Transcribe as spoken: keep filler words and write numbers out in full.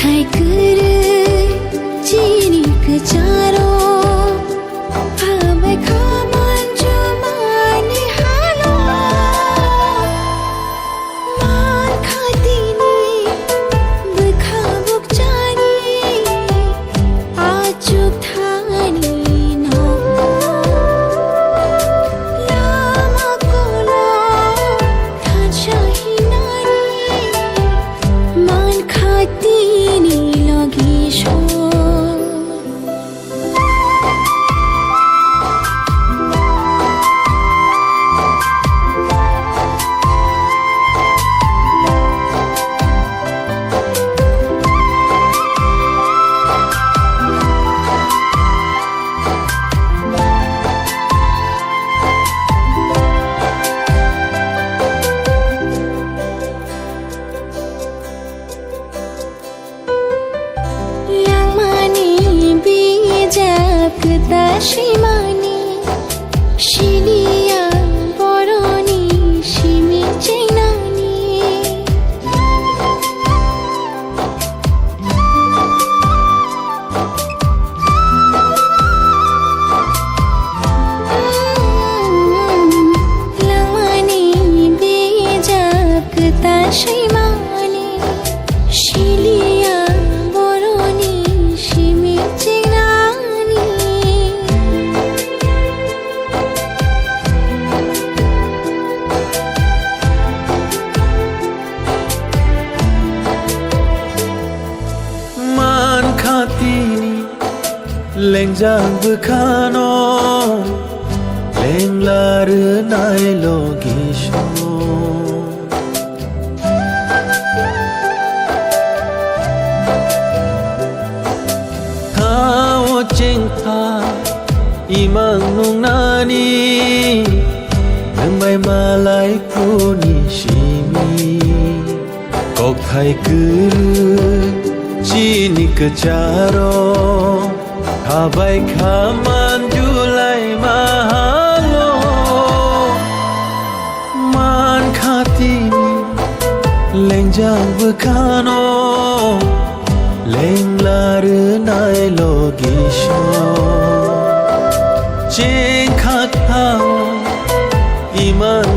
Hai kwrwi chini kwcharo, phabai kha manjumani halo. Man kha tini bwkha bukchani, achuk thani no. Lama kono thansa hinani, man kha tini logi so. Langmani bijap kwtal swimani, siniya boroni simi chengnani. Langmani bijap kwtal swimani, siliya boroni simi chengnani. Man kha tini lengjak bwkhano, lengla rwnai logi song. Thao chengkha imang nungnani, nwng bai malai phuni simi. Kokthai kwrwi chini kwcharo, khabai kha manjulai mahalo. Man kha tini lengjak bwkhano, lengla rwnai logi song. Chengkha thao imang